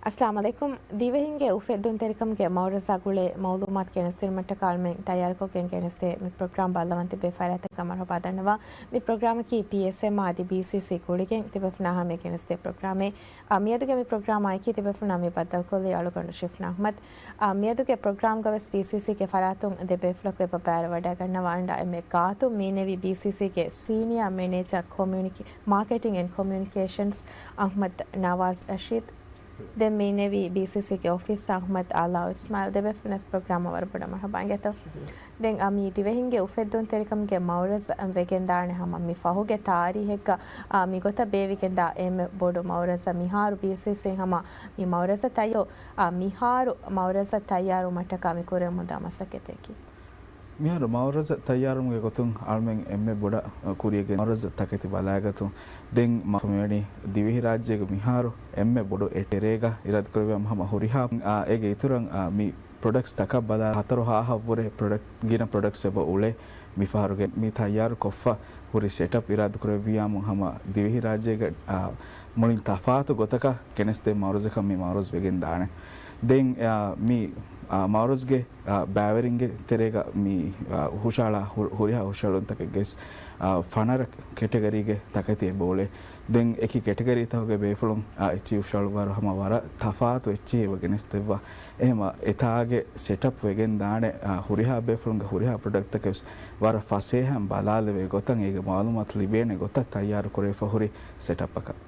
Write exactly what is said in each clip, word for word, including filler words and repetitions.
އައްސަލާމު ޢަލައިކުމް. ދިވެހިންގެ އުފެއްދުންތެރިކަމުގެ މައުރަޒާ ގުޅޭ މައުލޫމާތު ގެނެސްދިނުމަށްޓަކާ އަޅުމެން ތައްޔާރުކޮށްގެން ގެނެސްދޭ މި ޕްރޮގްރާމް ބައްލަވަން ތިބޭ ފަރާތަކަށް މަރުޙަބާ ދަންނަވާ. މި ޕްރޮގްރާމަކީ ޕީއެސްއެމް އަދި ބީސީސީ ގުޅިގެން ތިބޭފުޅުންނާ ހަމަޔަށް ގެނެސްދޭ ޕްރޮގްރާމެއް. އާ، މިއަދުގެ މި ޕްރޮގްރާމާ އެކީ ތިބޭފުޅުންނާ މި ބައްދަލުކޮށްލީ އަޅުގަނޑު ޝިފްނާ އަޙްމަދު. އާ، މިއަދުގެ ޕްރޮގްރާމްގަވެސް ބީސީސީގެ ފަރާތުން ދެ ބޭފުޅަކު އެބަ ބައިވެރިވަޑައިގަންނަވާ. އަންޑާ އެންމެ ގާތުން މީނެވީ ބީސީސީގެ ސީނިއާ މެނޭޖަރ ކޮމިއުނިކޭ-، މާކެޓިން އެންޑް ކޮމިއުނިކޭޝަންސް އަޙްމަދު ނަވާޒް ރަޝީދު. ދެން މީނެވީ ބީސީސީގެ އޮފީސަރ އަޙްމަދު އާލާ އިސްމާއިލް. ދެ ބޭފުޅުންވެސް ޕްރޮގްރާމަށް ވަރަށް ބޮޑަށް މަރުޙަބާ އިނގޭތޯ. ދެން އަ، މި ދިވެހިންގެ އުފެއްދުންތެރިކަމުގެ މައުރަޒް ވެގެންދާނެ ހަމަ މި ފަހުގެ ތާރީހެއްގަ، އ، މިގޮތަށް ބޭއްވިގެންދާ އެންމެ ބޮޑު މައުރަޒަށް މިހާރު ބީސީސީ ހަމަ މި މައުރަޒަށް ތައްޔޯ، އ، މިހާރު މައުރަޒަށް ތައްޔާރުވުމަށްޓަކާ މި ކުރެވެމުންދާ މަސައްކަތަކީ. މިހާރު މައުރަޒަށް ތައްޔާރުވުމުގެ ގޮތުން އަޅުމެން އެންމެ ބޮޑަށް، އ، ކުރިއަށް ގެން މައުރަޒަށް ތަކެތި ބަލާގަތުން. ދެން މަ-، މިވަނީ ދިވެހިރާއްޖޭގެ މިހާރު އެންމެ ބޮޑު އެޓެރޭގަ އިރާދަކުރެއްވިޔާމު ހަމަ ހުރިހާ، އ، އޭގެ އިތުރަށް، އ، މި ޕްރޮޑަކްޓްސް ތަކަށް ބަލާ ހަތަރު ހާހަށްވުރެ ޕްރޮޑަކްޓް، ގިނަ ޕްރޮޑަކްޓްސް އެބަ އުޅޭ. މިފަހަރުގެ މި ތައްޔާރު ކޮށްފަ ހުރި ސެޓަޕް އިރާދަކުރެއްވިޔާމު ހަމަ ދިވެހިރާއްޖޭގެ، އާ، މުޅިން ތަފާތު ގޮތަކަށް ގެނެސްދޭ މައުރަޒަކަށް މި މައުރަޒް ވެގެން ދާނެ. ދެން، އާ، މި، އާ، މައުރަޒްގެ، އާ، ބައިވެރިންގެ ތެރޭގަ މި، އާ، ހުށަހަޅާ ހު-، ހުރިހާ ހުށަހެޅުންތަކެއްގެ ވެސް، އާ، ފަނަރަ ކެޓަގަރީގެ ތަކެތި އެބަ އުޅޭ. ދެން އެކި ކެޓަގަރީތަކުގެ ބޭފުޅުން، އާ، އެއްޗިހި ހުށަހަޅު ވަރު ހަމަ ވަރަށް ތަފާތު އެއްޗިހި އެބަ ގެނެސްދެއްވާ. އެހެމަ އެތާގެ ސެޓަޕް ވެގެން ދާނެ، އާ، ހުރިހާ ބޭފުޅުންގެ ހުރިހާ ޕްރޮޑަކްޓްތަކެއް ވެސް ވަރަށް ފަސޭހައިން ބަލާލެވޭ ގޮތަށް، އޭގެ މައުލޫމާތު ލިބޭނެ ގޮތަށް ތައްޔާރު ކުރެވިފަ ހުރި ސެޓަޕްއަކަށް.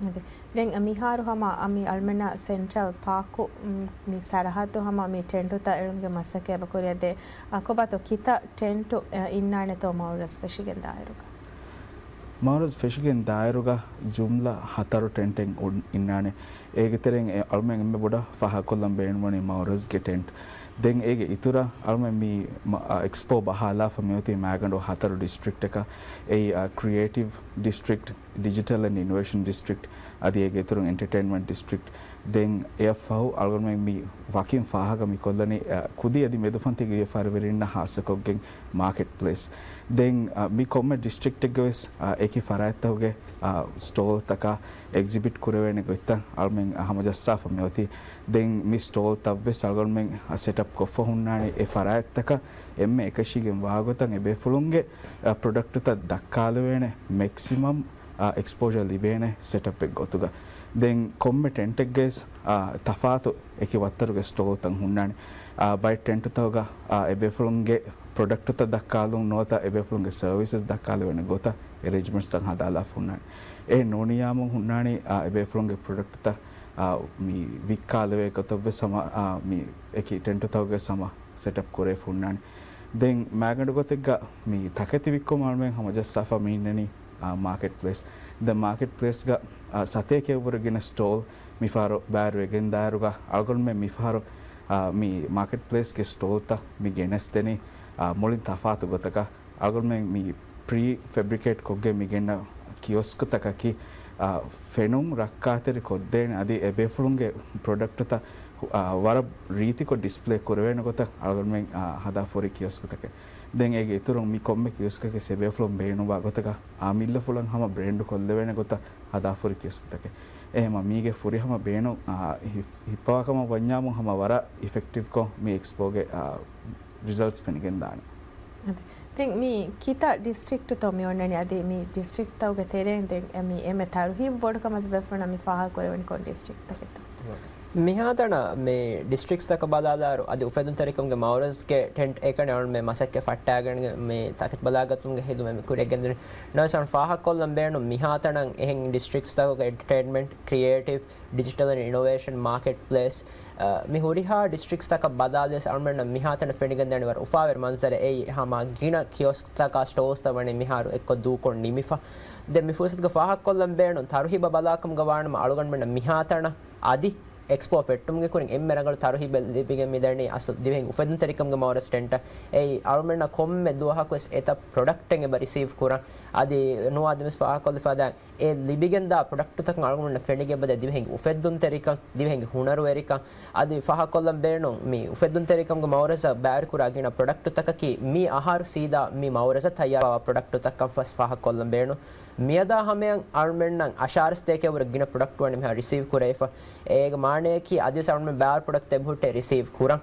އަދި، ދެން މިހާރު ހަމަ މި އަޅުމެންނަށް ސެންޓްރަލް ޕާކު، މް، މި ސަރަހައްދު ހަމަ މި ޓެންޓުތައް އެޅުމުގެ މަސައްކަތް އެބަ ކުރިއަށް ދޭ. އަ، ކޮބާތޯ ކިތައް ޓެންޓު، އަ، އިންނާނެތޯ މައުރަޒް ފެށިގެން ދާއިރުގަ؟ މައުރަޒް ފެށިގެން ދާއިރުގަ ޖުމްލަ ހަތަރު ޓެންޓެއް އު-، އިންނާނެ. އޭގެ ތެރެއިން އެ އަޅުމެން އެންމެ ބޮޑަށް ފާހަގަކޮށްލަން ބޭނުންވަނީ މައުރަޒްގެ ޓެންޓް. ދެން އޭގެ އިތުރަށް އަޅުމެން މި މަ-، އަ، އެކްސްޕޯ ބަހާލާފަ މިއޮތީ މާގަނޑު ހަތަރު ޑިސްޓްރިކްޓަކަށް. އެއީ، އަ، ކްރިއޭޓިވް ޑިސްޓްރިކްޓް، ޑިޖިޓަލް އެންޑް އިނޮވޭޝަން ޑިސްޓްރިކްޓް، އަދި އޭގެ އިތުރުން އެންޓަޓެއިންމަންޓް ޑިސްޓްރިކްޓް. ދެން އެއަށްފަހު އަޅުގަނޑުމެން މި ވަކިން ފާހަގަ މި ކޮށްލަނީ، އަ، ކުދި އަދި މެދުފަންތި ވިޔަފާރިވެރިންނަށް ހާއްސަކޮށްގެން މާކެޓް ޕްލޭސް. ދެން، އަ، މި ކޮންމެ ޑިސްޓްރިކްޓެއްގެ ވެސް، އަ، އެކި ފަރާތްތަކުގެ، އަ، ސްޓޯލްތަކާ އެގްޒިބިޓް ކުރެވޭނެ ގޮތްތައް އަޅުމެން، އަ، ހަމަޖައްސާފަ މިއޮތީ. ދެން މި ސްޓޯލްތައް ވެސް އަޅުގަނޑުމެން، އަ، ސެޓަޕް ކޮށްފަ ހުންނާނީ އެ ފަރާތްތަކަށް އެންމެ އެކަށީގެން ވާގޮތަށް އެބޭފުޅުންގެ، އަ، ޕްރޮޑަކްޓުތައް ދައްކާލެވޭނެ މެކްސިމަމް އާ، އެކްސްޕޯޝަރ ލިބޭނެ ސެޓަޕެއް ގޮތުގަ. ދެން ކޮންމެ ޓެންޓެއްގައިސް، އާ، ތަފާތު އެކި ވައްތަރުގެ ސްޓޯލްތައް ހުންނާނެ. އާ، ބައެއް ޓެންޓުތަކުގަ، އާ، އެބޭފުޅުންގެ ޕްރޮޑަކްޓުތައް ދައްކާލުން ނުވަތަ އެބޭފުޅުންގެ ސަރވިސަސް ދައްކާލެވޭނެ ގޮތަށް އެރޭންޖްމަންޓްސްތައް ހަދާލާފަ ހުންނާނެ. އެހެން ނޫނިއްޔާމު ހުންނާނީ، އާ، އެބޭފުޅުންގެ ޕްރޮޑަކްޓުތައް، އާ، މި ވިއްކާލެވޭ ގޮތަށް ވެސް ހަމަ، އާ، މި އެކި ޓެންޓުތަކުގެ ހަމަ ސެޓަޕް ކުރެވިފަ ހުންނާނެ. ދެން މާގަނޑު ގޮތެއްގަ މި ތަކެތި ވިއްކުމަށް އަޅުމެން ހަމަޖައްސާފަ މި އިންނަނީ، އާ، މާކެޓް ޕްލޭސް. ދެން މާކެޓް ޕްލޭސްގަ، އާ، ސަތޭކައަށްވުރެ ގިނަ ސްޓޯލް މިފަހަރު ބައިވެރިވެގެން ދާއިރުގަ އަޅުގަނޑުމެން މިފަހަރު، އާ، މި މާކެޓް ޕްލޭސްގެ ސްޓޯލްތައް މި ގެނެސްދެނީ، އާ، މުޅިން ތަފާތު ގޮތަކަށް. އަޅުގަނޑުމެން މި ޕްރީ ފެބްރިކޭޓް ކޮށްގެން މި ގެންނަ ކިއޮސްކުތަކަކީ، އާ، ފެނުން ރައްކާތެރި ކޮށްދޭނެ އަދި އެބޭފުޅުންގެ ޕްރޮޑަކްޓުތައް، އާ، ވަރަށް ރީތިކޮށް ޑިސްޕްލޭ ކުރެވޭނެ ގޮތަށް އަޅުގަނޑުމެން، އާ، ހަދާފަ ހުރި ކިއޮސްކުތަކެއް. ދެން އޭގެ އިތުރުން މި ކޮންމެ ކިއޮސްކަކީ އެބޭފުޅުން ބޭނުންވާ ގޮތަކަށް، އާ، އަމިއްލަފުޅަށް ހަމަ ބްރޭންޑު ކޮށްލެވޭނެ ގޮތަށް ހަދާފަ ހުރި ކިއޮސްކުތަކެއް. އެހެމަ މީގެ ފުރިހަމަ ބޭނުން، އާ، ހި-، ހިއްޕަވާ ކަމަށް ވަންޏާމު ހަމަ ވަރަށް އިފެކްޓިވްކޮށް މި އެކްސްޕޯގެ، އާ، ރިޒަލްޓްސް ފެނިގެން ދާނެ. އަދި، ދެން މި ކިތައް ޑިސްޓްރިކްޓްތޯ މި އޮންނަނީ؟ އަދި މި ޑިސްޓްރިކްޓްތަކުގެ ތެރެއިން ދެން މި އެންމެ ތަރުހީބު ބޮޑު ކަމަށް ތިބޭފުޅުންނަށް މި ފާހަގަ ކުރެވެނީ ކޮން ޑިސްޓްރިކްޓްތަކެއްތޯ؟ މިހާތަނަށް މި ޑިސްޓްރިކްޓްތަކަށް ބަލާލާއިރު، އަދި އުފެދުންތެރިކަމުގެ މައުރަޒްގެ ޓެންޓް އެކަނި އަޅުމެން މަސައްކަތް ފައްޓާގެން މި ތަކެތި ބަލާގަތުމުގެ ހިދުމަތް މި ކުރިއަށް ގެންދަނީ. ނަވެސް އަޅުން ފާހަގަކޮށްލަން ބޭނުން މިހާތަނަށް އެހެން ޑިސްޓްރިކްޓްތަކުގެ އެންޓަޓެއިންމަންޓް، ކްރިއޭޓިވް، ޑިޖިޓަލް އެންޑް އިނޮވޭޝަން، މާކެޓް ޕްލޭސް، އަ، މި ހުރިހާ ޑިސްޓްރިކްޓްތަކަށް ބަލާލިޔަސް އަޅުމެންނަށް މިހާތަނަށް ފެނިގެންދަނީ ވަރަށް އުފާވެރި މަންޒަރެއް. އެއީ ހަމަ ގިނަ ކިއޮސްކްތަކާ ސްޓޯސްތައް ވަނީ މިހާރު އެއްކޮށް ދޫކޮށް ނިމިފަ. ދެން މި ފުރުސަތުގަ ފާހަގަކޮށްލަން ބޭނުން ތަރުހީބަށް ބަލާކަމުގަ ވާނަމަ އަޅުގަނޑުމެންނަށް މިހާތަނަށް އަދި އެކްސްޕޯ ފެއްޓުމުގެ ކުރިން އެންމެ ރަނގަޅު ތަރުހީބެއް ލިބިގެން މިދަނީ އަސްލު ދިވެހިން އުފެދުންތެރިކަމުގެ މައުރަޒް ޓެންޓަށް. އެއީ އަޅުމެންނަށް ކޮންމެ ދުވަހަކުވެސް އެތައް ޕްރޮޑަކްޓެއް އެބަ ރިސީވް ކުރަން. އަދި ނުވަތަ ދެންވެސް ފާހަގަކޮށްލިފަދައިން އެ ލިބިގެންދާ ޕްރޮޑަކްޓުތަކުން އަޅުގަނޑުމެންނަށް ފެނިގެން ދިވެހިންގެ އުފެއްދުންތެރިކަން، ދިވެހިންގެ ހުނަރުވެރިކަން، އަދި ފާހަގަކޮށްލަން ބޭނުން މި އުފެއްދުންތެރިކަމުގެ މައުރަޒަށް ބައިވެރިކުރާ ގިނަ ޕްރޮޑަކްޓުތަކަކީ މި އަހަރު ސީދާ މި މައުރަޒަށް ތައްޔާރުވާ ޕްރޮޑަކްޓުތަކަށް ފަސް ފާހަގަކޮށްލަން ބޭނުން. މިއަދާ ހަމަޔަށް އަޅުމެންނަށް އަށާރަ ސަތޭކައަށްވުރެ ގިނަ ޕްރޮޑަކްޓު ވަނީ މިހާރު ރިސީވް ކުރެވިފަ. އޭގެ މާ އަނެކީ އަދިވެސް އަޅުމެން ބާރު ޕްރޮޑަކްޓް އެބަހުއްޓޭ ރިސީވް ކުރަން.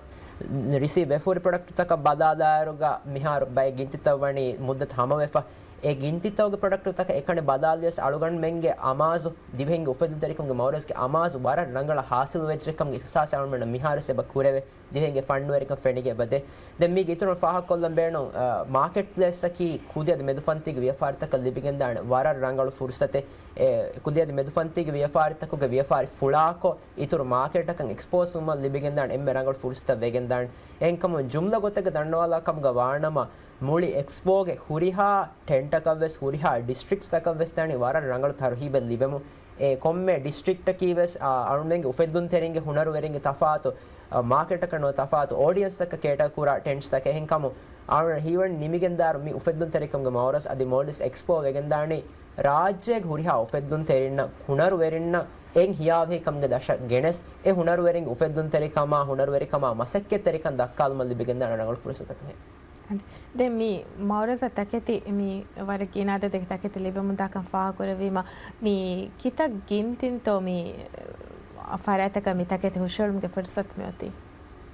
ރިސީވް ވެފަ ހުރި ޕްރޮޑަކްޓްތަކަށް ބަލާލާއިރުގަ މިހާރު ބައެއް ގިންތިތައް ވަނީ މުއްދަތު ހަމަވެފަ. އެ ގިންތިތަކުގެ ޕްރޮޑަކްޓްތަކަށް އެކަނި ބަލާލިޔަސް އަޅުގަނޑުމެންގެ އަމާޒު، ދިވެހިންގެ އުފެއްދުންތެރިކަމުގެ މައުރަޒްގެ އަމާޒު ވަރަށް ރަނގަޅަށް ހާސިލު ވެއްޖެ ކަމުގެ އިހްސާސް އަޅުމެންނަށް މިހާރުވެސް އެބަ ކުރެވޭ. ދިވެހިންގެ ފަންނުވެރިކަން ފެނިގެން އެބަދޭ. ދެން މީގެ އިތުރުން ފާހަގަކޮށްލަން ބޭނުން، އަ، މާކެޓް ޕްލޭސްއަކީ ކުދި އަދި މެދުފަންތީގެ ވިޔަފާރިތަކަށް ލިބިގެންދާނެ ވަރަށް ރަނގަޅު ފުރުސަތެއް. އެ، ކުދި އަދި މެދުފަންތީގެ ވިޔަފާރިތަކުގެ ވިޔަފާރި ފުޅާކޮށް، އިތުރު މާކެޓަކަށް އެކްސްޕޯސް ވުމަށް ލިބިގެންދާނެ އެންމެ ރަނގަޅު ފުރުސަތަށް ވެގެންދާނެ. އެހެންކަމުން ޖުމްލަ ގޮތެއްގަ ދަންނަވާލާ ކަމުގަ ވާނަމަ، މުޅި އެކްސްޕޯގެ ހުރިހާ ޓެންޓަކަށްވެސް، ހުރިހާ ޑިސްޓްރިކްޓްތަކަށްވެސް ދާނީ ވަރަށް ރަނގަޅު ތަރުހީބެއް ލިބެމު. އެ ކޮންމެ ޑިސްޓްރިކްޓަކީވެސް، އާ، އަޅުމެންގެ އުފެއްދުންތެރިންގެ ހުނަރުވެރިންގެ ތަފާތު، އާ، މާކެޓަކަށް ނުވަ ތަފާތު އޯޑިއަންސްތަކަށް ކޭޓަރ ކުރާ ޓެންޓްސްތަކެއް. އެހެންކަމުން އަޅުގަނޑަށް ހީވަނީ ނިމިގެންދާއިރު މި އުފެއްދުންތެރިކަމުގެ މައުރަޒް އަދި މޯލްޑިވްސް އެކްސްޕޯ ވެގެންދާނީ ރާއްޖޭގެ ހުރިހާ އުފެއްދުންތެރިންނަށް، ހުނަރުވެރިންނަށް އެން ހިޔާވަހިކަމުގެ ދަށަށް ގެނެސް، އެ ހުނަރުވެރިންގެ އުފެއްދުންތެރިކަމާ، ހުނަރުވެރިކަމާ މަސައްކަތްތެރިކަން ދައްކާލުމަށް ލިބިގެންދާނެ ރަނގަޅު ފުރުސަތަކަށް. އަދި ދެން މި މައުރަޒަށް ތަކެތި، މި ވަރަށް ގިނަ އަދަދެއްގެ ތަކެތި ލިބެމުންދާކަން ފާހަގަކުރެއްވީމަ، މި ކިތައް ގިންތިންތޯ މި ފަރާތްތަކަށް މި ތަކެތި ހުށަހެޅުމުގެ ފުރުސަތު މިއޮތީ؟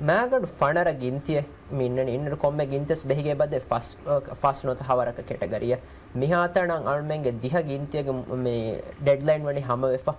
މާގަނޑު ފަނަރަ ގިންތިއެއް މި އިންނަނީ. އިންނަނީ ކޮންމެ ގިންތިއެއް ބެހިގެ އެބަދޭ ފަސް، ފަސް ނުވަތަ ހަވަރަކަށް ކެޓަގަރީއެއް. މިހާތަނަށް އަޅުމެންގެ ދިހަ ގިންތިއެއްގެ މި ޑެޑްލައިން ވަނީ ހަމަވެފަ.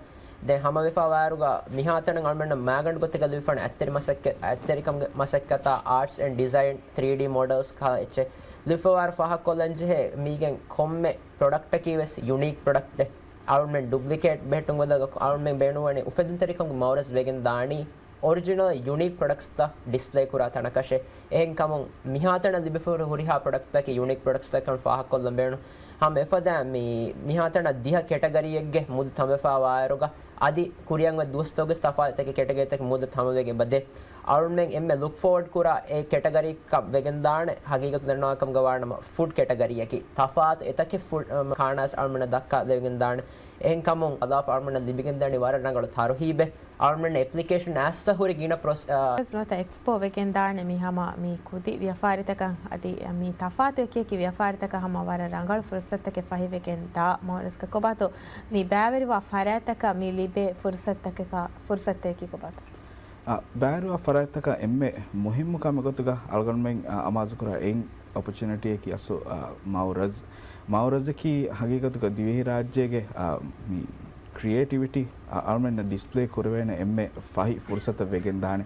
ދެން ހަމަވެފަ ވާއިރުގަ މިހާތަނަށް އަޅުމެންނަށް މާގަނޑު ގޮތެއްގަ ލިބިފާނެ އަތްތެރި މަސައްކަ-، އަތްތެރިކަމުގެ މަސައްކަތާ، އާޓްސް އެންޑް ޑިޒައިން، ތްރީ ޑީ މޮޑެލްސް ކަހަލަ އެއްޗެއް. ލިބިފަ ވާއިރު ފާހަގަކޮށްލަން ޖެހޭ މީގެން ކޮންމެ ޕްރޮޑަކްޓަކީ ވެސް ޔުނީކް ޕްރޮޑަކްޓެއް. އަޅުމެން ޑުޕްލިކޭޓް ބެހެއްޓުން ގޮތަކަށް އަޅުމެން ބޭނުންވަނީ އުފެއްދުންތެރިކަމުގެ މައުރަޒް ވެގެން ދާނީ އޮރިޖިނަލް ޔުނީކް ޕްރޮޑަކްޓްސްތައް ޑިސްޕްލޭ ކުރާ ތަނަކަށެ. އެހެންކަމުން މިހާތަނަށް ލިބިފަހުރި ހުރިހާ ޕްރޮޑަކްޓްތަކީ ޔުނީކް ޕްރޮޑަކްޓްސްތަކަށް ފާހަގަކޮށްލަން ބޭނުން. ހަމަ އެފަދަ މި، މިހާތަނަށް ދިހަ ކެޓަގަރީއެއްގެ މުދަ ތަމަވެފާ ވާއިރުގަ އަދި ކުރިއަށް އޮތް ދުވަސްތަކުގެ ތަފާތު ތަކެއް ކެޓަގަރީތަކެއް މުދަ ތަމަވެގެން އެބަދޭ. އަޅުމެން އެންމެ ލުކް ފޯވަޑް ކުރާ އެ ކެޓަގަރީއކަށް ވެގެން ދާނެ ހަގީގަތު ދަންނަވާ ކަމުގަ ވާނަމަ ފުޑް ކެޓަގަރީއަކީ. ތަފާތު އެތަކެއް ފުޑް، އަ، ކާނާސް އަޅުމެންނަށް ދައްކާލެވިގެން ދާނެ. އެހެންކަމުން އަލާފަ އަޅުމެންނަށް ލިބިގެން ދާނީ ވަރަށް ރަނގަޅު ތަރުހީބެއް. އަޅުމެން އެޕްލިކޭޝަން އައިސްފަ ހުރި ގިނަ ޕްރޮސް، އަ، ނުވަތަ އެކްސްޕޯ ވެގެން ދާނެ މި ހަމަ މި ކުދި ވިޔަފާރިތަކަށް އަދި މި ތަފާތު އެކި އެކި ވިޔަފާރިތަކަށް ހަމަ ވަރަށް ރަނގަޅު ފުރުސަތުތަކެއް ފަހިވެގެން ދާ މައުރަޒަކަށް. ކޮބާތޯ މި ބައިވެރިވާ ފަރާތްތަކަށް މި ލިބޭ ފުރުސަތުތަކަކަށް، ފުރުސަތުތަކަކީ ކޮބާތޯ؟ އަ، ބައިވެރިވާ ފަރާތްތަކަށް އެންމެ މުހިއްމު ކަމެއް ގޮތުގަ އަޅުގަނޑުމެން، އަ، އަމާޒުކުރާ އެއް އޮޕޮޗުނިޓީއަކީ އަސްލު، އަ، މައުރަޒް. މައުރަޒަކީ ހަގީގަތުގަ ދިވެހިރާއްޖޭގެ، އަ، މި ކްރިއޭޓިވިޓީ، އަ، އަޅުމެންނަށް ޑިސްޕްލޭ ކުރެވޭނެ އެންމެ ފަހި ފުރުސަތަށް ވެގެންދާނެ.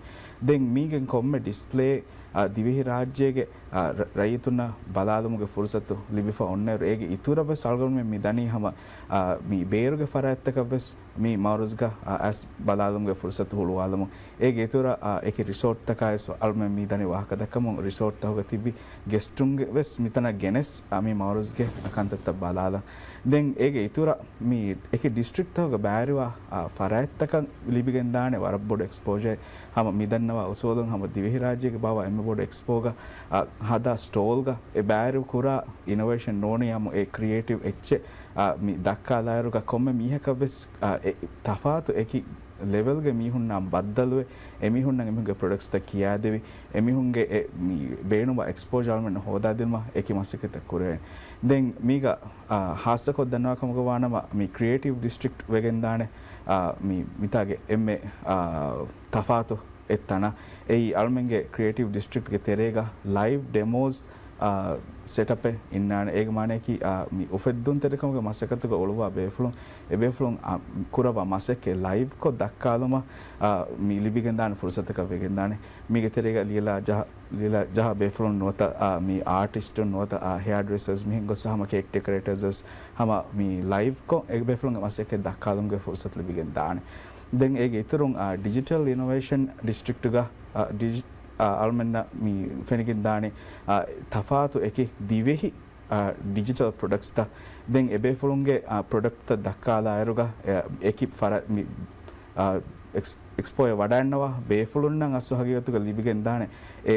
ދެން މީގެން ކޮންމެ ޑިސްޕްލޭ، އަ، ދިވެހިރާއްޖޭގެ، އަ، ރަ-، ރައްޔިތުންނަށް ބަލާލުމުގެ ފުރުސަތު ލިބިފަ އޮންނައިރު، އޭގެ އިތުރަށް ވެސް އަޅުގަނޑުމެން މި ދަނީ ހަމަ، އަ، މި ބޭރުގެ ފަރާތްތަކަށް ވެސް މި މައުރަޒްގަ، އަ، އައިސް ބަލާލުމުގެ ފުރުސަތު ހުޅުވާލުމުން. އޭގެ އިތުރަށް، އަ، އެކި ރިސޯޓްތަކާ ވެސް އަޅުމެން މި ދަނީ ވާހަކަ ދައްކަމުން، ރިސޯޓްތަކުގަ ތިބި ގެސްޓުންގެ ވެސް މިތަނަށް ގެނެސް، އަ، މި މައުރަޒްގެ ކަންތައްތައް ބަލާލަން. ދެން އޭގެ އިތުރަށް މި އެކި ޑިސްޓްރިކްޓްތަކުގަ ބައިވެރިވާ، އަ، ފަރާތްތަކަށް ލިބިގެންދާނެ ވަރަށް ބޮޑު އެކްސްޕޯޖަރެއް. ހަމަ މި ދަންނަވާ އުސޫލުން ހަމަ ދިވެހިރާއްޖޭގެ ބާވާ އެންމެ ބޮޑު އެކްސްޕޯގަ، އަ، ހަދާ ސްޓޯލްގަ އެ ބައިވެރި ކުރާ އިނޮވޭޝަން ނޫނީ ހަމަ އެ ކްރިއޭޓިވް އެއްޗެއް، އަ، މި ދައްކާލާއިރުގަ ކޮންމެ މީހަކަށް ވެސް، އަ، އެ ތަފާތު އެކި ލެވެލްގެ މީހުންނާ ބައްދަލުވެ، އެމީހުންނަށް އެމީހުންގެ ޕްރޮޑަކްޓްސްތައް ކިޔާދެވި، އެމީހުންގެ އެ މި ބޭނުންވާ އެކްސްޕޯޖާ އަޅުމެންނަށް ހޯދާދިނުމަށް އެކި މަސައްކަތްތައް ކުރެވޭނެ. ދެން މީގަ، އާ، ހާއްސަކޮށް ދަންނަވާ ކަމުގަ ވާނަމަ، މި ކްރިއޭޓިވް ޑިސްޓްރިކްޓް ވެގެންދާނެ، އާ، މި މިތާގެ އެންމެ، އާ، ތަފާތު އެއް ތަނަށް. އެއީ އަޅުމެންގެ ކްރިއޭޓިވް ޑިސްޓްރިކްޓްގެ ތެރޭގަ ލައިވް ޑެމޯސް، އާ، ސެޓަޕެއް އިންނާނެ. އޭގެ މާނަޔަކީ، އާ، މި އުފެއްދުންތެރިކަމުގެ މަސައްކަތުގަ އުޅުއްވާ ބޭފުޅުން، އެ ބޭފުޅުން، އާ، ކުރައްވާ މަސައްކަތް ލައިވްކޮށް ދައްކާލުމަށް، އާ، މި ލިބިގެންދާނެ ފުރުސަތަކަށް ވެގެންދާނެ. މީގެ ތެރޭގަ ލިޔެލާ ޖަހާ، ލިޔެލާ ޖަހާ ބޭފުޅުން ނުވަތަ، އާ، މި އާޓިސްޓުން ނުވަތަ، އާ، ހެއާ ޑްރެސަރސް މިހެން ގޮއްސަ ހަމަ ކޭކް ޑެކޮރޭޓަރސް ވެސް ހަމަ މި ލައިވްކޮށް އެ ބޭފުޅުންގެ މަސައްކަތް ދައްކާލުމުގެ ފުރުސަތު ލިބިގެން ދާނެ. ދެން އޭގެ އިތުރުން، އާ، ޑިޖިޓަލް އިނޮވޭޝަން ޑިސްޓްރިކްޓްގަ، އާ، ޑިޖި-، އާ، އަޅުމެންނަށް މި ފެނިގެން ދާނެ، އާ، ތަފާތު އެކި ދިވެހި، އާ، ޑިޖިޓަލް ޕްރޮޑަކްޓްސްތައް. ދެން އެބޭފުޅުންގެ، އާ، ޕްރޮޑަކްޓްތައް ދައްކާލާއިރުގަ، އެ، އެކި ފަރަ-، މި، އާ، އެކްސް-، އެކްސްޕޯއެއް ވަޑައިންނަވާ ބޭފުޅުންނަށް އަސްލު ހަގީގަތުގަ ލިބިގެންދާނެ އެ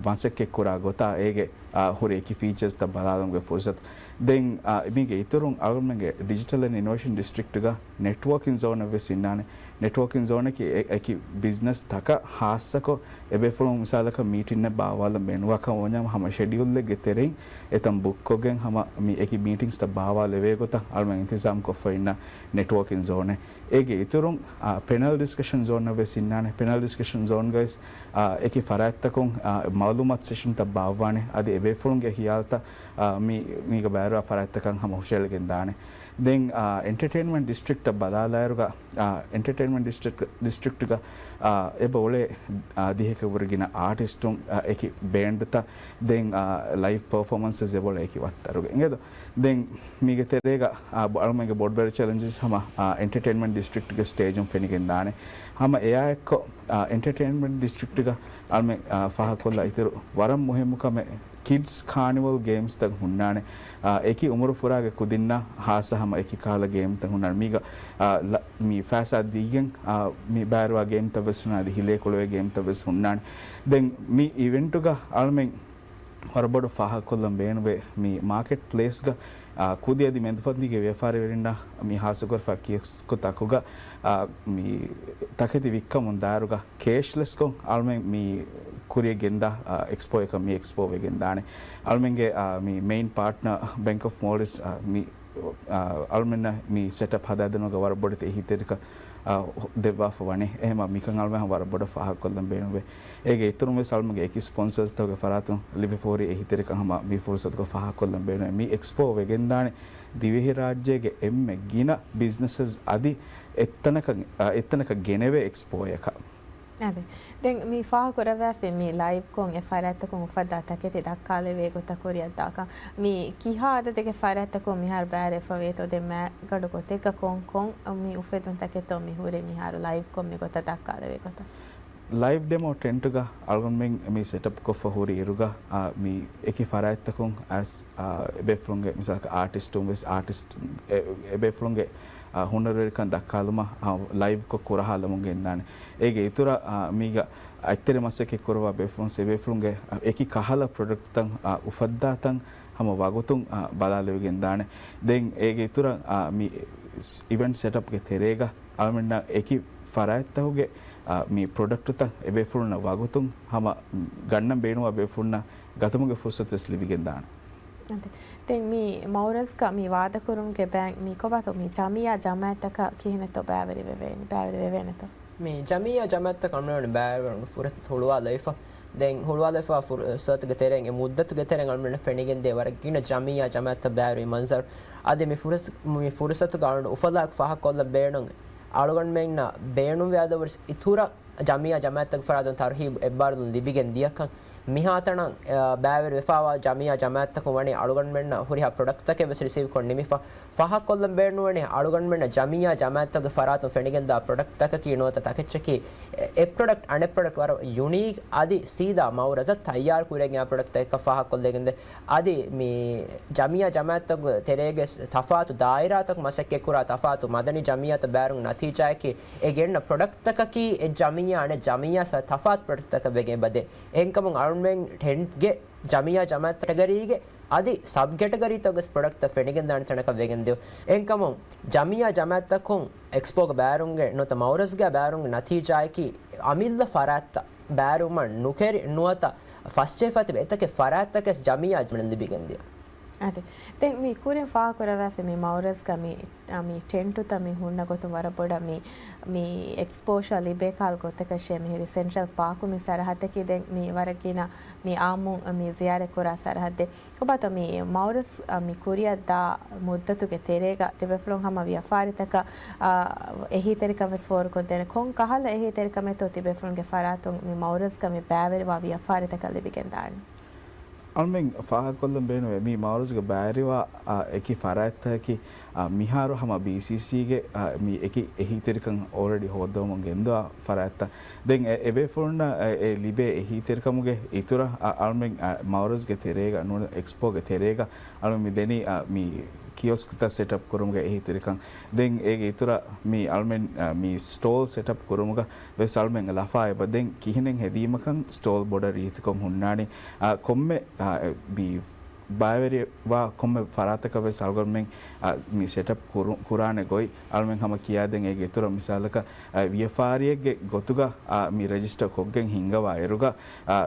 މަސައްކަތް ކުރާ ގޮތާ އޭގެ އާ، ހުރި އެކި ފީޗާސްތައް ބަލާލުމުގެ ފުރުސަތު. ދެން، އާ، މީގެ އިތުރުން އަޅުގަނޑުމެންގެ ޑިޖިޓަލް އެންޑް އިނޮވޭޝަން ޑިސްޓްރިކްޓްގަ ނެޓްވޯކިން ޒޯނެއް ވެސް އިންނާނެ. ނެޓްވޯކިން ޒޯނަކީ އެ-، އެކި ބިޒްނަސް ތަކަށް ހާއްސަކޮށް، އެބޭފުޅުން މިސާލަކަށް މީޓިންއެއް ބާއްވާލަން ބޭނުންވާކަމަށް ވަންޏާ، ހަމަ ޝެޑިއުލްއެއްގެ ތެރެއިން އެތަން ބުކްކޮށްގެން ހަމަ މި އެކި މީޓިންގްސްތައް ބާއްވާލެވޭ ގޮތަށް އަޅުމެން އިންތިޒާމް ކޮށްފަ އިންނަ ނެޓްވޯކިން ޒޯނެއް. އޭގެ އިތުރުން، އާ، ޕެނަލް ޑިސްކަޝަން ޒޯންއެއް ވެސް އިންނާނެ. ޕެނަލް ޑިސްކަޝަން ޒޯންގައިސް، އާ، އެކި ފަރާތްތަކުން، އާ، މައުލޫމާތު ސެޝަންތައް ބާއްވާނެ. އަދި އެބޭފުޅުންގެ ހިޔާލުތައް، އާ، މި-، މީގަ ބައިވެރިވާ ފަރާތްތަކަށް ހަމަ ހުށައެޅިގެން ދާނެ. ދެން، އާ، އެންޓަޓެއިންމަންޓް ޑިސްޓްރިކްޓަށް ބަލާލާއިރުގަ، އާ، އެންޓަޓެއިންމަންޓް ޑިސްޓްރިކްޓް، ޑިސްޓްރިކްޓްގަ، އާ، އެބަ އުޅޭ، އާ، ދިހަކަށްވުރެ ގިނަ އާޓިސްޓުން، އާ، އެކި ބޭންޑްތައް، ދެން، އާ، ލައިވް ޕަރފޯމަންސެސް އެބަ އުޅޭ އެކި ވައްތަރުގަ. އިނގޭތޯ؟ ދެން މީގެ ތެރޭގަ، އާ، އަޅުމެންގެ ބޮޑުބެރު ޗެލެންޖަސް ހަމަ، އާ، އެންޓަޓެއިންމަންޓް ޑިސްޓްރިކްޓްގެ ސްޓޭޖުން ފެނިގެން ދާނެ. ހަމަ އެއާ އެއްކޮށް، އާ، އެންޓަޓެއިންމަންޓް ޑިސްޓްރިކްޓްގަ އަޅުމެން، އާ، ފާހަގަކޮށްލާ އިތުރު ވަރަށް މުހިއްމު ކަމެއް ކިޑްސް ކާނިވަލް ގޭމްސްތައް ހުންނާނެ. އާ، އެކި އުމުރު ފުރާގެ ކުދިންނަށް ހާއްސަ ހަމަ އެކި ކަހަލަ ގޭމްތައް ހުންނާނެ. މީގަ، އާ، ލަ-، މި ފައިސާ ދީގެން، އާ، މި ބައިވެރިވާ ގޭމްތައް ވެސް ހުންނާނެ. އަދި ހިލޭ ކުޅެވޭ ގޭމްތައް ވެސް ހުންނާނެ. ދެން މި އިވެންޓުގަ އަޅުމެން ވަރަށް ބޮޑު ފާހަގަކޮށްލަން ބޭނުންވޭ މި މާކެޓް ޕްލޭސްގަ، އާ، ކުދި އަދި މެދުފަންތީގެ ވިޔަފާރިވެރިންނަށް މި ހާއްސަކޮށްފަ ކިއޮސްކު ތަކުގަ، އާ، މި ތަކެތި ވިއްކަމުން ދާއިރުގަ ކޭޝްލެސްކޮށް އަޅުމެން މި ކުރިއަށް ގެންދާ، އާ، އެކްސްޕޯއަކަށް މި އެކްސްޕޯ ވެގެން ދާނެ. އަޅުމެންގެ، އާ، މި މެއިން ޕާޓްނަރ ބެންކް އޮފް މޯލްޑިވްސް، އާ، މި އާ، އަޅުމެންނަށް މި ސެޓަޕް ހަދާދިނުމުގަ ވަރަށް ބޮޑެތި އެހީތެރިކަން، އާ، ހު-، ދެއްވާފަ ވަނީ. އެހެމަ މިކަން އަޅުމެން ހަމަ ވަރަށް ބޮޑަށް ފާހަގަކޮށްލަން ބޭނުންވޭ. އޭގެ އިތުރުން ވެސް އަޅުމެންގެ އެކި ސްޕޮންސަރސްތަކުގެ ފަރާތުން ލިބިފަ ހުރި އެހީތެރިކަން ހަމަ މި ފުރުސަތުގަ ފާހަގަކޮށްލަން ބޭނުންވޭ. މި އެކްސްޕޯ ވެގެންދާނެ ދިވެހިރާއްޖޭގެ އެންމެ ގިނަ ބިޒްނަސް އަދި އެއްތަނަކަށް، އާ، އެއްތަނަކަށް ގެނެވޭ އެކްސްޕޯއަކަށް. އަދި، ދެން މި ފާހަގަކުރައްވާފައި މި ލައިވްކޮށް އެ ފަރާތްތަކުން އުފައްދާ ތަކެތި ދައްކާލެވޭ ގޮތަށް ކުރިއަށްދާކަން. މި ކިހާ އަދަދެއްގެ ފަރާތްތަކުން މިހާރު ބައިވެރިވެފަވޭތޯ؟ ދެން މައިގަނޑު ގޮތެއްގަ ކޮން ކޮން މި އުފެދުން ތަކެއްތޯ މި ހުރެ މިހާރު ލައިވްކޮށް މި ގޮތަށް ދައްކާލެވޭ ގޮތަށް؟ ލައިވް ޑެމޯ ޓެންޓުގަ އަޅުގަނޑުމެން މި ސެޓަޕް ކޮށްފަ ހުރި އިރުގަ، އާ، މި އެކި ފަރާތްތަކުން އައިސް، އާ، އެބޭފުޅުންގެ މިސާލަކަށް އާޓިސްޓުން ވެސް އާޓިސްޓް އެ-، އެބޭފުޅުންގެ، އާ، ހުނަރުވެރިކަން ދައްކާލުމަށް، އާ، ލައިވްކޮށް ކުރަހާލަމުން ގެންދާނެ. އޭގެ އިތުރަށް، އާ، މީގަ އަތްތެރި މަސައްކަތް ކުރައްވާ ބޭފުޅުން އެބޭފުޅުންގެ، އާ، އެކި ކަހަލަ ޕްރޮޑަކްޓްތައް، އާ، އުފައްދާތަން ހަމަ ވަގުތުން، އާ، ބަލާލެވިގެން ދާނެ. ދެން އޭގެ އިތުރަށް، އާ، މި އިވެންޓް ސެޓަޕްގެ ތެރޭގަ އަޅުމެންނަށް އެކި ފަރާތްތަކުގެ، އާ، މި ޕްރޮޑަކްޓްތައް އެބޭފުޅުންނަށް ވަގުތުން ހަމަ ގަންނަން ބޭނުންވާ ބޭފުޅުންނަށް ގަތުމުގެ ފުރުސަތު ވެސް ލިބިގެން ދާނެ. އަދި، ދެން މި މައުރަޒްގަ މި ވާދަކުރުމުގެ ބައިން މި ކޮބާތޯ މި ޖަމިއްޔާ ޖަމާއަތްތަކަށް ކިހިނެއްތޯ ބައިވެރިވެވޭނެ، ބައިވެރިވެވޭނެތޯ؟ މި ޖަމިއްޔާ ޖަމާއަތްތަކަށް އަޅުގަނޑު ބައިވެރިވުމުގެ ފުރުސަތު ހުޅުވާލައިފަ. ދެން ހުޅުވާލައިފަ ފުރުސަތުގެ ތެރެއިން އެ މުއްދަތުގެ ތެރެއިން އަޅުގަނޑު ފެނިގެންދޭ ވަރަށް ގިނަ ޖަމިއްޔާ ޖަމާއަތްތައް ބައިވެރި މަންޒަރު. އަދި މި ފުރުސަ-، މި ފުރުސަތުގަ އަޅުގަނޑު އުފަލާއެކު ފާހަގަކޮށްލަން ބޭނުން އަޅުގަނޑުމެންނަށް ބޭނުންވެ އަދަށްވުރެ އިތުރަށް ޖަމިއްޔާ ޖަމާއަތްތަކުގެ ފަރާތުން ތަރުހީބު އެއްބާރުލުން ލިބިގެން ދިޔަކަން. މިހާތަނަށް، އާ، ބައިވެރިވެފައިވާ ޖަމިއްޔާ ޖަމާއަތްތަކުން ވަނީ އަޅުގަނޑުމެންނަށް ހުރިހާ ޕްރޮޑަކްޓްތަކެއް ވެސް ރިސީވްކޮށް ނިމިފަ. ފާހަގަކޮށްލަން ބޭނުންވަނީ އަޅުގަނޑުމެންނަށް ޖަމިއްޔާ ޖަމާއަތްތަކުގެ ފަރާތުން ފެނިގެންދާ ޕްރޮޑަކްޓްތަކަކީ ނުވަތަ ތަކެއްޗަކީ އެ، އެ ޕްރޮޑަކްޓް އަނެއް ޕްރޮޑަކްޓް ވަރަށް ޔުނީކް އަދި ސީދާ މައުރަޒަށް ތައްޔާރު ކުރެވިގެން އާ ޕްރޮޑަކްޓްތަކަކަށް ފާހަގަކޮށްލައިގެންދޭ. އަދި މި ޖަމިއްޔާ ޖަމާއަތްތަކުގެ ތެރޭގެ ތަފާތު ދާއިރާތަކު މަސައްކަތްކުރާ ތަފާތު މަދަނީ ޖަމިއްޔާތައް ބައިވެރިވުމުގެ ނަތީޖާއަކީ އެ ގެންނަ ޕްރޮޑަކްޓްތަކަކީ އެ ޖަމިއްޔާ އަނެއް ޖަމިއްޔާ ތަފާތު ޕްރޮޑަކްޓްތަކަށް ވެގެން އެބަދޭ. އެހެންކަމުން އަޅުމެން ޓެންޓްގެ ޖަމިއްޔާ ޖަމާއަތް ކެޓަގަރީގެ އަދި ސަބް ކެޓަގަރީތަކުގެ ޕްރޮޑަކްޓްތައް ފެނިގެންދާނެ ތަނަކަށް ވެގެންދިޔުން. އެހެންކަމުން ޖަމިއްޔާ ޖަމާއަތްތަކުން އެކްސްޕޯގަ ބައިވެރިވުމުގެ ނުވަތަ މައުރަޒްގަ ބައިވެރިވުމުގެ ނަތީޖާއަކީ އަމިއްލަ ފަރާތްތައް ބައިވެރިވުމަށް ނުކެރި ނުވަތަ ފަސްޖެހިފަ ތިބި އެތަކެއް ފަރާތްތަކެއް ޖަމިއްޔާ ޖަމާއަތް ލިބިގެންދިޔަ. އަދި، ދެން މި ކުރިން ފާހަގަކުރައްވާފައި މި މައުރަޒްގަ މި، މި ޓެންޓުތައް މި ހުންނަ ގޮތުން ވަރަށް ބޮޑަށް މި، މި އެކްސްޕޯޝާ ލިބޭ ކަހަލަ ގޮތަކަށޭ މިހިރީ. ސެންޓްރަލް ޕާކު މި ސަރަހައްދަކީ ދެން މި ވަރަށް ގިނަ މި އާއްމުން މި ޒިޔާރަތް ކުރާ ސަރަހައްދެއް. ކޮބާތޯ މި މައުރަޒް، އަ، މި ކުރިއަށް ދާ މުއްދަތުގެ ތެރޭގަ ތިބޭފުޅުން ހަމަ ވިޔަފާރިތަކަށް، އަ، އެހީތެރިކަން ވެސް ފޯރުކޮށްދޭނެ ކޮން ކަހަލަ އެހީތެރިކަމެއްތޯ ތިބޭފުޅުންގެ ފަރާތުން މި މައުރަޒްގަ މި ބައިވެރިވާ ވިޔަފާރިތަކަށް ލިބިގެންދާނެ؟ އަޅުމެން ފާހަގަކޮށްލަން ބޭނުންވޭ މި މައުރަޒްގަ ބައިވެރިވާ، އަ، އެކި ފަރާތްތަކަކީ، އަ، މިހާރު ހަމަ ބީސީސީގެ، އަ، މި އެކި އެހީތެރިކަން އޯލްރެޑީ ހޯއްދަވަމުން ގެންދަވާ ފަރާތްތައް. ދެން އެ، އެބޭފުޅުންނަށް އެ، އެ ލިބޭ އެހީތެރިކަމުގެ އިތުރަށް، އަ، އަޅުމެން، އަ، މައުރަޒްގެ ތެރޭގަ ނޫން އެކްސްޕޯގެ ތެރޭގަ އަޅުމެން މި ދެނީ، އަ، މި ކިއޮސްކްތައް ސެޓަޕް ކުރުމުގެ އެހީތެރިކަން. ދެން އޭގެ އިތުރަށް މި އަޅުމެން، އަ، މި ސްޓޯލް ސެޓަޕް ކުރުމުގަ ވެސް އަޅުމެން ލަފާ އެބަ. ދެން ކިހިނެއް ހެދީމަކަން ސްޓޯލް ބޮޑަށް ރީތިކޮށް ހުންނާނީ، އަ، ކޮންމެ، އަ، މި ބައިވެރިވާ ކޮންމެ ފަރާތަކަށް ވެސް އަޅުގަނޑުމެން، އަ، މި ސެޓަޕް ކުރު-، ކުރާނެ ގޮތް އަޅުމެން ހަމަ ކިޔާދޭން. އޭގެ އިތުރަށް މިސާލަކަށް، އަ، ވިޔަފާރިއެއްގެ ގޮތުގަ، އަ، މި ރެޖިސްޓަރ ކޮށްގެން ހިންގަވާ އިރުގަ، އަ،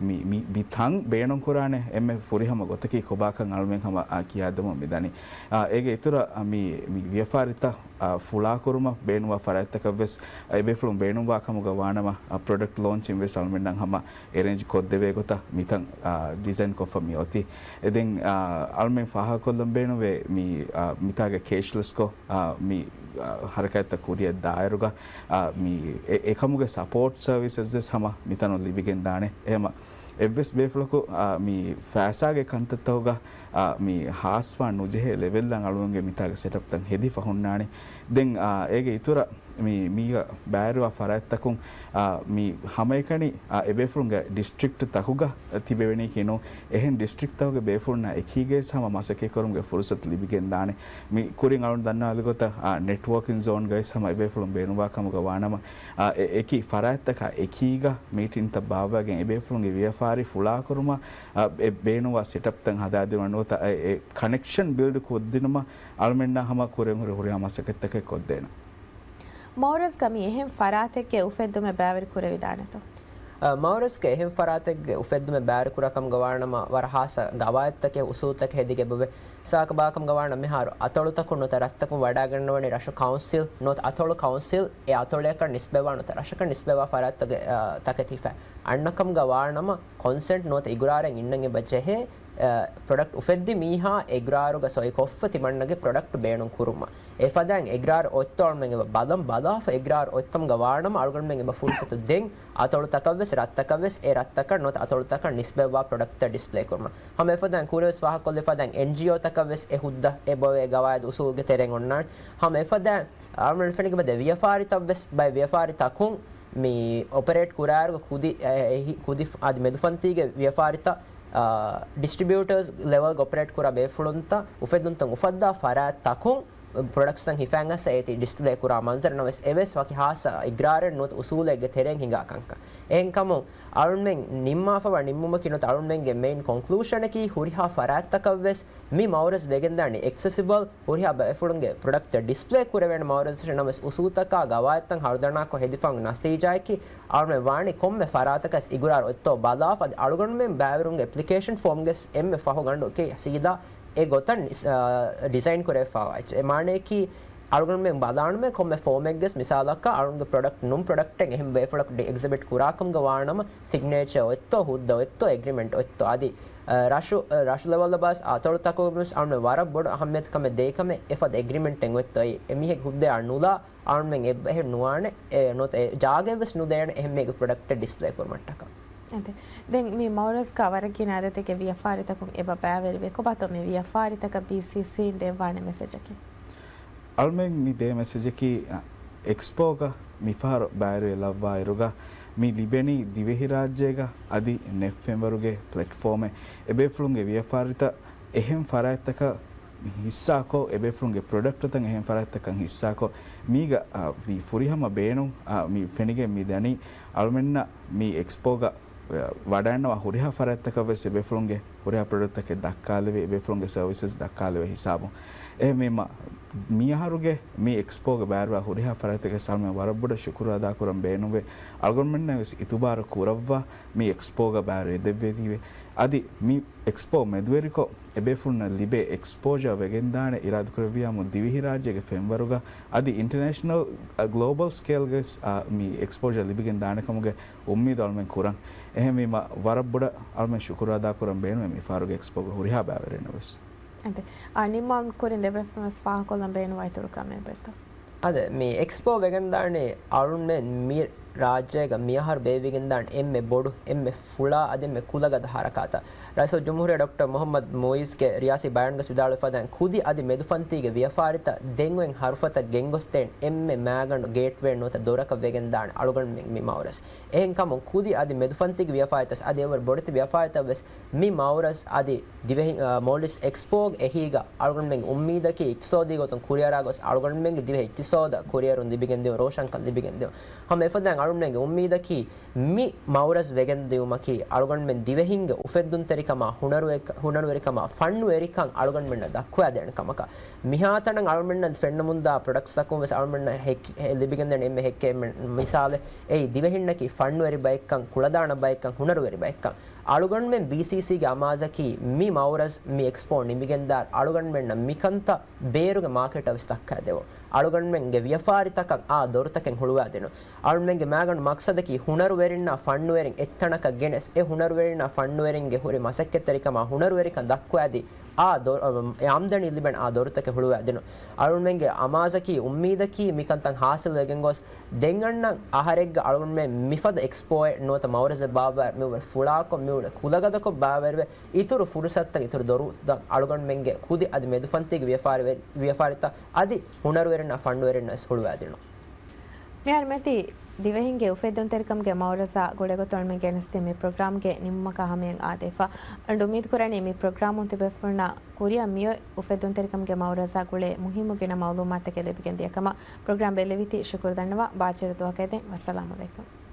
މި، މި، މި ތަން ބޭނުންކުރާނެ އެންމެ ފުރިހަމަ ގޮތަކީ ކޮބާކަން އަޅުމެން ހަމަ، އަ، ކިޔާދެމުން މިދަނީ. އަ، އޭގެ އިތުރަށް، އަ، މި، މި ވިޔަފާރިތައް، އަ، ފުޅާކުރުމަށް ބޭނުންވާ ފަރާތްތަކަށް ވެސް، އ، އެބޭފުޅުން ބޭނުންވާ ކަމުގަ ވާނަމަ، އަ، ޕްރޮޑަކްޓް ލޯންޗިން ވެސް އަޅުމެންނަށް ހަމަ އެރޭންޖް ކޮށްދެވޭ ގޮތަށް މިތަން، އާ، ޑިޒައިން ކޮށްފަ މި އޮތީ. އެ ދެން، އާ، އަޅުމެން ފާހަގަކޮށްލަން ބޭނުންވޭ މި، އާ، މިތާގެ ކޭޝްލެސްކޮށް، އާ، މި، އާ، ހަރަކާތްތައް ކުރިއަށް ދާއިރުގަ، އާ، މި އެ-، އެކަމުގެ ސަޕޯޓް ސަރވިސަސް ވެސް ހަމަ މިތަނުން ލިބިގެން ދާނެ. އެހެމަ އެއްވެސް ބޭފުޅަކު، އާ، މި ފައިސާގެ ކަންތައްތަކުގަ، އާ، މި ހާސްވާން ނުޖެހޭ ލެވެލްއަށް އަޅުމެންގެ މިތާގެ ސެޓަޕްތައް ހެދިފަ ހުންނާނެ. ދެން، އާ، އޭގެ އިތުރަށް މި، މީގަ ބައިވެރިވާ ފަރާތްތަކުން، އާ، މި ހަމައެކަނި، އާ، އެބޭފުޅުންގެ ޑިސްޓްރިކްޓް ތަކުގަ ތިބެވެނީކީ ނޫން. އެހެން ޑިސްޓްރިކްޓް ތަކުގެ ބޭފުޅުންނާ އެކީގައި ހަމަ މަސައްކަތް ކުރުމުގެ ފުރުސަތު ލިބިގެން ދާނެ. މި ކުރިން އަޅުން ދަންނަވާލި ގޮތަށް، އާ، ނެޓްވޯކިން ޒޯންގައި ހަމަ އެބޭފުޅުން ބޭނުންވާ ކަމުގަ ވާނަމަ، އާ، އެ-، އެކި ފަރާތްތަކާ އެކީގަ މީޓިންތައް ބާއްވައިގެން އެބޭފުޅުންގެ ވިޔަފާރި ފުޅާކުރުމަށް، އާ، އެ ބޭނުންވާ ސެޓަޕްތައް ހަދާދިނުމަށް ނުވަތަ އެ، އެ ކަނެކްޝަން ބިލްޑް ކޮށްދިނުމަށް އަޅުމެންނާ ހަމަ ކުރިން ހުރި ހުރިހާ މަސައްކަތްތަކެއް ކޮށްދޭނަން. މައުރަޒްގަ މި އެހެން ފަރާތެއްގެ އުފެއްދުމެއް ބައިވެރި ކުރެވިދާނެތޯ؟ އަ، މައުރަޒްގެ އެހެން ފަރާތެއްގެ އުފެއްދުމެއް ބައިވެރި ކުރާ ކަމުގަ ވާނަމަ، ވަރަށް ހާއްސަ ގަވާއިދުތަކެއް، އުސޫލުތަކެއް ހެދިގެން އެބަވޭ. މިސާލަކަށް ބާކަމުގަ ވާނަމަ، މިހާރު އަތޮޅުތަކުން ނުވަތަ ރަށްތަކުން ވަޑައިގަންނަވަނީ ރަށު ކައުންސިލް ނުވަތަ އަތޮޅު ކައުންސިލް، އެ އަތޮޅަކަށް ނިސްބަތްވާ ނުވަތަ ރަށަކަށް ނިސްބަތްވާ ފަރާތްތަކެއް، އަ، ތަކެތި ހިފަ. އަންނަ ކަމުގަ ވާނަމަ، ކޮންސެންޓް ނުވަތަ އިގުރާރެއް އިންނަން އެބަ ޖެހޭ، އަ، ޕްރޮޑަކްޓް އުފެއްދި މީހާ އިގުރާރުގަ ސޮއި ކޮށްފަ ތިމަންނަގެ ޕްރޮޑަކްޓް ބޭނުން ކުރުމަށް. އެފަދައިން އިގްރާރު އޮތްތޯ އަޅުމެން އެބަ ބަލަން ބަލާފަ އިގްރާރު އޮތްކަމުގަ ވާނަމަ އަޅުގަނޑުމެން އެބަ ފުރުސަތު ދެން އަތޮޅުތަކަށްވެސް ރަށްތަކަށްވެސް އެ ރަށްތަކަށް ނުވަތަ އަތޮޅުތަކަށް ނިސްބަތްވާ ޕްރޮޑަކްޓްތައް ޑިސްޕްލޭ ކުރުމަށް. ހަމަ އެފަދައިން ކުރިވެސް ފާހަގަކޮށްލި ފަދައިން އެންޖީއޯތަކަށްވެސް އެ ހުއްދަ އެބަވޭ ގަވާއިދު އުސޫލުގެ ތެރެއިން އޮންނާނެ. ހަމަ އެފަދައިން އަޅުގަނޑު ފެނިގެން ދެ ވިޔަފާރިތައްވެސް ބައެއް ވިޔަފާރިތަކުން މި އޮޕަރޭޓް ކުރާއިރުގަ ކުދި، އެ، އެ، ކުދި އަދި މެދުފަންތީގެ ވިޔަފާރިތައް، އާ، ޑިސްޓްރިބިއުޓަރސް ލެވަލްގަ އޮޕަރޭޓް ކުރާ ބޭފުޅުންތައް އުފެއްދުންތައް އުފައްދާ ފަރާތްތަކުން ޕްރޮޑަކްޓްސްތައް ހިފައިގެން އައިސް އޭތި ޑިސްޕްލޭ ކުރާ މަންޒަރު ނަމަވެސް އެވެސް ވަކި ހާއްސަ އިގްރާރެއް ނުވަތަ އުސޫލެއްގެ ތެރެއިން ހިނގާ ކަންކަން. އެހެންކަމުން އަޅުމެން ނިންމާފަވާ ނިންމުމަކީ ނުވަތަ އަޅުމެންގެ މެއިން ކޮންކްލޫޝަނަކީ ހުރިހާ ފަރާތްތަކަށްވެސް މި މައުރަޒް ވެގެންދާނީ އެކްސެސިބަލް، ހުރިހާ ބޭފުޅުންގެ ޕްރޮޑަކްޓްތައް ޑިސްޕްލޭ ކުރެވޭނެ މައުރަޒަށް ނަމަވެސް އުސޫލުތަކާ ގަވާއިދުތައް ހަރުދަނާކޮށް ހެދިފަ ނަސްތީޖާއަކީ އަޅުމެން ވާނީ ކޮންމެ ފަރާތަކަސް އިގުރާރު އޮތްތޯ ބަލާފަ އަދި އަޅުގަނޑުމެން ބައިވެރިވުމުގެ އެޕްލިކޭޝަން ފޯމްގެސް އެންމެ ފަހު ގަނޑު އެކީ ސީދާ އެ ގޮތަށް ނިސް-، އާ، ޑިޒައިން ކުރެވިފައިވާ އެއްޗެއް. އެ މާނަޔަކީ އަޅުގަނޑުމެން ބަލާނަމޭ ކޮންމެ ފޯމެއްގެސް މިސާލަކަށް އަޅުގަނޑުގެ ޕްރޮޑަކްޓް ނޫން ޕްރޮޑަކްޓެއް އެހެން ބޭފުޅަކު ޑި-، އެގްޒިބިޓް ކުރާކަމުގަ ވާނަމަ ސިގްނޭޗަރ އޮތްތޯ ހުއްދަ އޮތްތޯ އެގްރިމެންޓް އޮތްތޯ އަދި، އަ، ރަށު، އަ، ރަށު ލެވަލް ބާސް އަތޮޅުތަކުގެ ވެސް އަޅުގަނޑު ވަރަށް ބޮޑު އަހައްމިޔަތު ކަމެއް ދޭ ކަމެއް އެފަދަ އެގްރިމެންޓެއް އޮތްތޯ އެ މީހެއްގެ ހުއްދަޔާ ނުލާ އަޅުމެން އެއް-، އެހެން ނުވާނެ، އެ ނުވަތަ އެ ޖާގައެއް ވެސް ނުދޭނެ އެހެން މީހެއްގެ ޕްރޮޑަކްޓެއް ޑިސްޕްލޭ ކުރުމަށްޓަކާ. އެ ދެ-، ދެން މި މައުރަޒްގަ ވަރަށް ގިނަ އަދަދެއްގެ ވިޔަފާރިތަކުން އެބަ ބައިވެރިވޭ. ކޮބާތޯ މި ވިޔަފާރިތަކަށް ބީސީސީއިން ދެއްވާނެ މެސެޖަކީ؟ އަޅުމެން މި ދޭ މެސެޖަކީ، އަ، އެކްސްޕޯގަ މިފަހަރު ބައިވެރިވެ ލައްވާއިރުގަ މި ލިބެނީ ދިވެހިރާއްޖޭގަ އަދި ނެޓް ފެންވަރުގެ ޕްލެޓްފޯމެއް. އެބޭފުޅުންގެ ވިޔަފާރިތައް އެހެން ފަރާތްތަކަށް ހިއްސާކޮށް، އެބޭފުޅުންގެ ޕްރޮޑަކްޓްތައް އެހެން ފަރާތްތަކަށް ހިއްސާކޮށް، މީގަ، އަ، މި ފުރިހަމަ ބޭނުން، އަ، މި ފެނިގެން މި ދަނީ އަޅުމެންނަށް މި އެކްސްޕޯގަ، އަ، ވަޑައިންނަވާ ހުރިހާ ފަރާތްތަކަށް ވެސް އެބޭފުޅުންގެ ހުރިހާ ޕްރޮޑަކްޓްތަކެއް ދައްކާލެވޭ، އެބޭފުޅުންގެ ސަރވިސަސް ދައްކާލެވޭ ހިސާބުން. އެހެންވީމަ، މިއަހަރުގެ މި އެކްސްޕޯގަ ބައިވެރިވާ ހުރިހާ ފަރާތްތަކަށް އަޅުމެން ވަރަށް ބޮޑަށް ޝުކުރު އަދާކުރަން ބޭނުންވޭ. އަޅުގަނޑުމެންނަށް ވެސް އިތުބާރު ކުރައްވާ މި އެކްސްޕޯގަ ބައިވެރިވެދެއްވެދީވެ. އަދި މި އެކްސްޕޯ މެދުވެރިކޮށް، އެބޭފުޅުންނަށް ލިބޭ އެކްސްޕޯޖާ ވެގެންދާނެ އިރާދަކުރެއްވިޔާމު ދިވެހިރާއްޖޭގެ ފެންވަރުގަ އަދި އިންޓަރނޭޝަނަލް، އަ، ގްލޯބަލް ސްކޭލްގަވެސް، އަ، މި އެކްސްޕޯޖާ ލިބިގެން ދާނެ ކަމުގެ އުއްމީދު އަޅުމެން ކުރަން. އެހެންވީމަ، ވަރަށް ބޮޑަށް އަޅުމެން ޝުކުރު އަދާކުރަން ބޭނުވޭ މިފަހަރުގެ އެކްސްޕޯގެ ހުރިހާ ބައިވެރިންނަށް ވެސް. އެ ދެ-، އަ، ނިންމާލުން ކުރިން ދެބޭފުޅުން ވެސް ފާހަގަކޮށްލަން ބޭނުންވާ އިތުރު ކަމެއް އެބައޮތްތޯ؟ އާދެ، މި އެކްސްޕޯ ވެގެންދާނީ އަޅުމެން މި ރާއްޖޭގަ މިއަހަރު ބޭއްވިގެންދާނެ އެންމެ ބޮޑު، އެންމެ ފުޅާ އަދި އެންމެ ކުލަގަދަ ހަރަކާތައް. ރައީސުލްޖުމްހޫރިއްޔާ ޑޮކްޓަރ މުޙައްމަދު މުޢިއްޒުގެ ރިޔާސީ ބަޔާންގަސް ވިދާޅުވެފަދައިން، ކުދި އަދި މެދުފަންތީގެ ވިޔަފާރިތައް ދެން އޮތް ހަރުފަތައް ގެންގޮސްދޭން އެންމެ މައިގަނޑު ގޭޓްވޭ ނުވަތަ ދޮރަކަށް ވެގެންދާނެ އަޅުގަނޑުމެން މި މައުރަޒް. އެހެންކަމުން ކުދި އަދި މެދުފަންތީގެ ވިޔަފާރިތައް އަދި އެވަރު ބޮޑެތި ވިޔަފާރިތައް ވެސް މި މައުރަޒް އަދި ދިވެހި، އާ، މޯލްޑިވްސް އެކްސްޕޯގެ އެހީގަ އަޅުގަނޑުމެންގެ އުއްމީދަކީ އިޤްތިޞާދީ ގޮތުން ކުރިއަރާ ގޮސް އަޅުގަނޑުމެންގެ ދިވެހި އިޤްތިޞާދަށް ކުރިއެރުން ލިބިގެންދިޔުން، ރޯޝަންކަން ލިބިގެންދިޔުން. ހަމަ އެފަދައިން އަޅުގަނޑުމެންގެ އުއްމީދަކީ މި މައުރަޒް ވެގެންދިޔުމަކީ އަޅުގަނޑުމެން ދިވެހިންގެ އުފެއްދުންތެރިކަމާ، ހުނަރުވެ-، ހުނަރުވެރިކަމާ، ފަންނުވެރިކަން އަޅުގަނޑުމެންނަށް ދައްކުވައިދޭނެ ކަމަކަށް. މިހާތަނަށް އަޅުގަނޑުމެންނަށް ފެންނަމުންދާ ޕްރޮޑަކްޓްސްތަކުން ވެސް އަޅުގަނޑުމެންނަށް ހެއްކި-، ހެ-، ލިބިގެންދޭނެ އެންމެ ހެއްކޭ މި-، މިސާލެއް. އެއީ ދިވެހިންނަކީ ފަންނުވެރި ބައެއްކަން، ކުޅަދާނަ ބައެއްކަން، ހުނަރުވެރި ބައެއްކަން. އަޅުގަނޑުމެން ބީސީސީގެ އަމާޒަކީ މި މައުރަޒް، މި އެކްސްޕޯ ނިމިގެންދާ އަޅުގަނޑުމެންނަށް މިކަންތައް ބޭރުގެ މާކެޓަށް ވެސް ދައްކައިދެވުން. އަޅުގަނޑުމެންގެ ވިޔަފާރިތަކަށް އާ ދޮރުތަކެއް ހުޅުވައިދިނުން. އަޅުގަނޑުމެންގެ މައިގަނޑު މަޤްޞަދަކީ ހުނަރުވެރިންނާ ފަންނުވެރިން އެއްތަނަކަށް ގެނެސް، އެ ހުނަރުވެރިންނާ ފަންނުވެރިންގެ ހުރި މަސައްކަތްތެރިކަމާ ހުނަރުވެރިކަން ދައްކުވައިދީ، އާ ދޮ-، އަ، އެ އާމްދަނީ ލިބެން އާ ދޮރުތަކެއް ހުޅުވައިދިނުން. އަޅުގަނޑުމެންގެ އަމާޒަކީ އުއްމީދަކީ މިކަންތައް ހާސިލް ވެގެން ގޮސް، ދެން އަންނަ އަހަރެއްގަ އަޅުގަނޑުމެން މިފަދަ އެކްސްޕޯއެއް ނުވަތަ މައުރަޒެއް ބާއްވާ މި ފުޅާކޮށް، މި ކުލަގަދަކޮށް ބާއްވާ އިތުރު ފުރުސަތުތައް، އިތުރު ދޮރުތައް އަޅުގަނޑުމެންގެ ކުދި އަދި މެދުފަންތީގެ ވިޔަފާރި-، ވިޔަފާރިތައް އަދި ހުނަރުވެރިންނާ ފަންނުވެރިންނަށް ވެސް ހުޅުވައިދިނުން. މިހާރު މެތި ދިވެހިންގެ އުފެއްދުންތެރިކަމުގެ މައުރަޒާ ގުޅޭގޮތުން އަޅުގަނޑުމެން ގެނެސްދިން މި ޕްރޮގްރާމްގެ ނިމުމަކަށް ހަމަޔަށް އާދެފަ. އަޅުގަނޑު އުއްމީދު ކުރަނީ މި ޕްރޮގްރާމުން ތިބޭފުޅުންނަށް ކުރިއަށް މިއޮތް އުފެއްދުންތެރިކަމުގެ މައުރަޒާ ގުޅޭ މުހިއްމު ގިނަ މައުލޫމާތުތަކެއް ލިބިގެން ދިޔަ ކަމަށް. ޕްރޮގްރާމް ބެއްލެވީތީ ޝުކުރު ދަންނަވާ. ބާއްޖަވެރި ދުވަހަކަށް އެދެން. ވައްސަލާމު ޢަލައިކުމް.